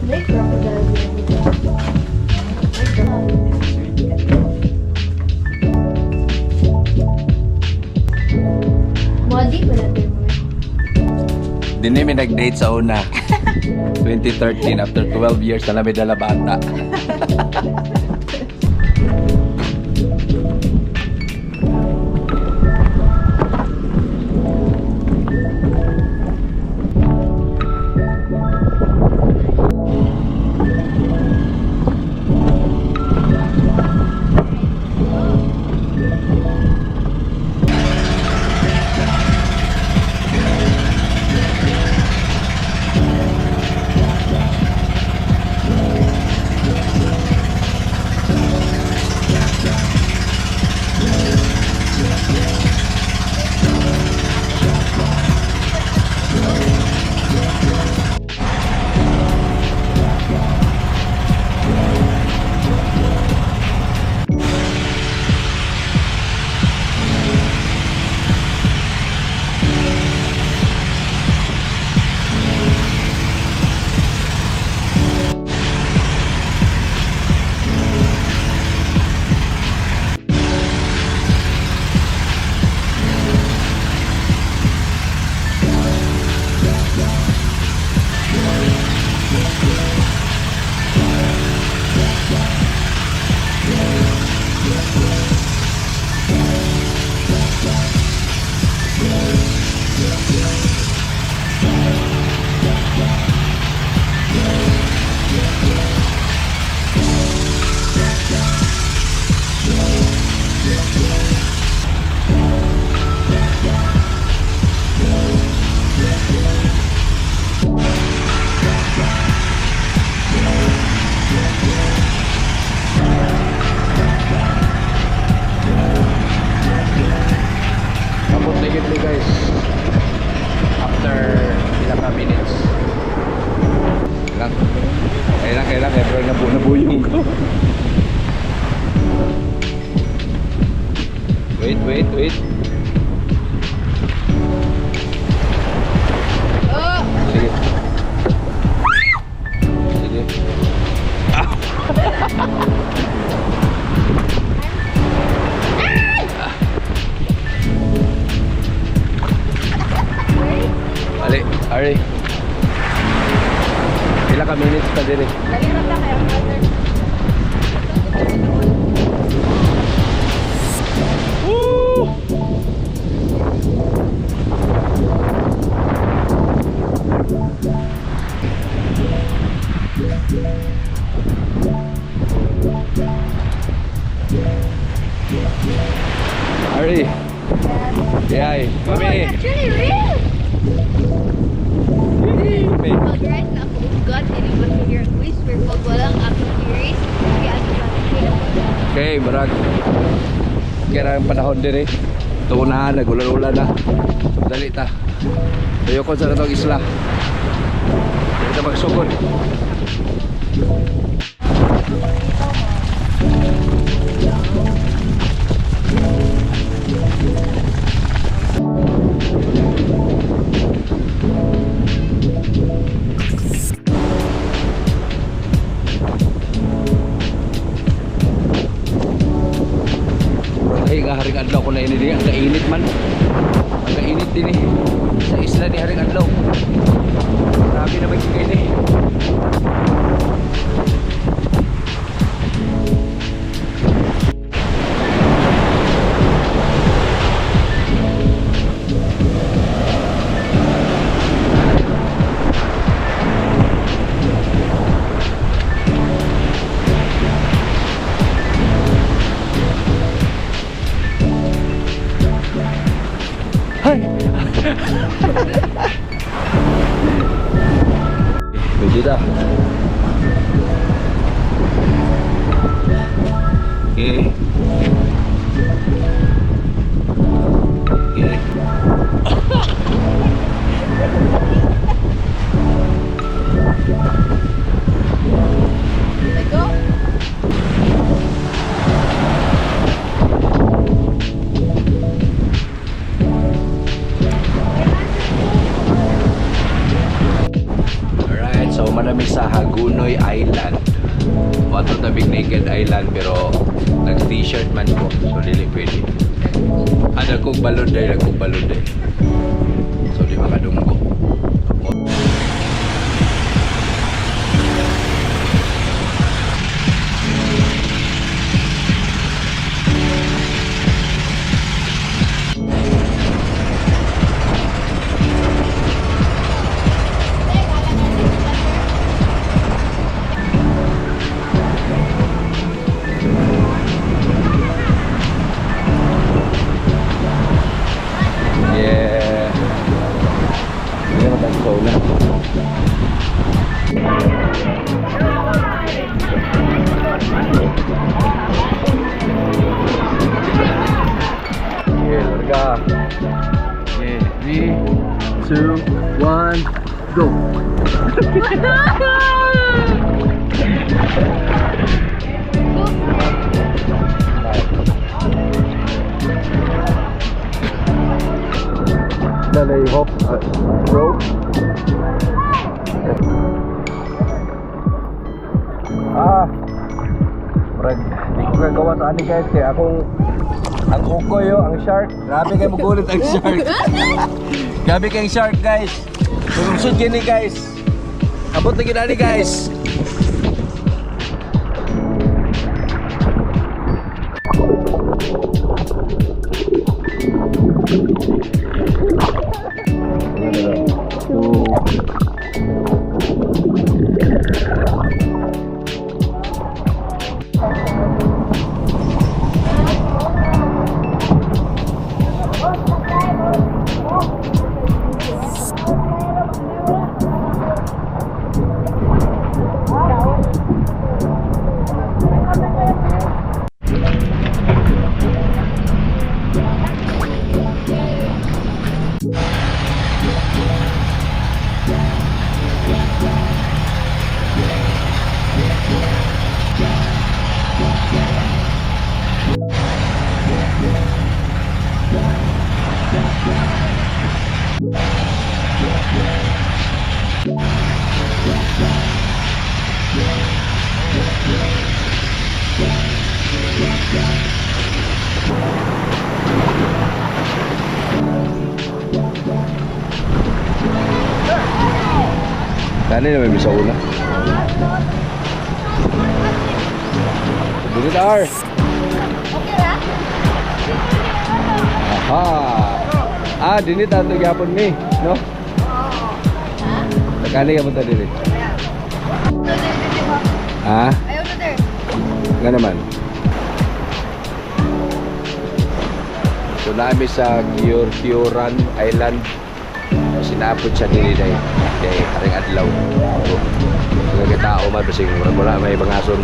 May crocodile here. May crocodile. Modi ba natin mo? Dini mi nag-date sa una. 2013, after 12 years na may dala bata. Tapos na gid guys. After ilang ka minutes. Lang. Kailan kailan kaya pero nabuyong ko. Wait, wait, wait. Oh! Sige. Sige. Ali, ari. Pila ka minutes pa dire? Dali ra ta kaya brother. Woo! Ari. Yay. Mami. Oh, actually real! Mami. Pag-rest na ako, God, dili ba siya whisper pag walang akong series, kaya ano ba? Okay, barag. Kaya ang panahon dire. Tuon na, nagulan-ulan na. Dali ta. Ayoko sa katong isla. Dali ta magsugod. Ay, nga haring adlaw ko na ini din. Ang kainit man. Ang kainit din eh. Sa isla ni Haring Adlaw. Grabe naman yung kainit. Pwede ta. Okay. Okay. Let go. Alright, so manami sa Hagonoy Island. Wato tabig Naked Island pero nag-t-shirt man ko. So dili pwede. Ah, nagkong balon day, nagkong balon day. So di makadunggo. Yeah. Hindi naman tayo sa una. Okay, larga. Okay, 3, 2, 1, go! Then hop, rope. Ah, murag, di ko kagawa sa ani guys kaya akong ang ukoy yo, ang shark. Grabe kay mugulit ang shark. Grabe kay shark guys. Tungod gini guys. Abot na gid ani guys. Two. Kani na may bisa una. Dito R. Okay ra? Aha. Ah, dinit ato gyapon ni, no? Ha? Kani ka punta diri. No, there, there, there. Ha? Ayaw na there. Nga naman. So namin sa Kyurkyuran Island. Sinapot siya diri day kay haring adlaw. So, mga tao man basig murag wala may bangason.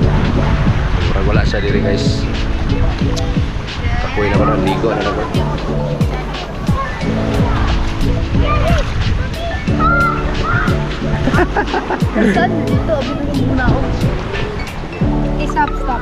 Murag wala siya diri guys. Kapoy na ko ng ligo na naman. Saan dito? Abot muna ako. Okay, stop, stop.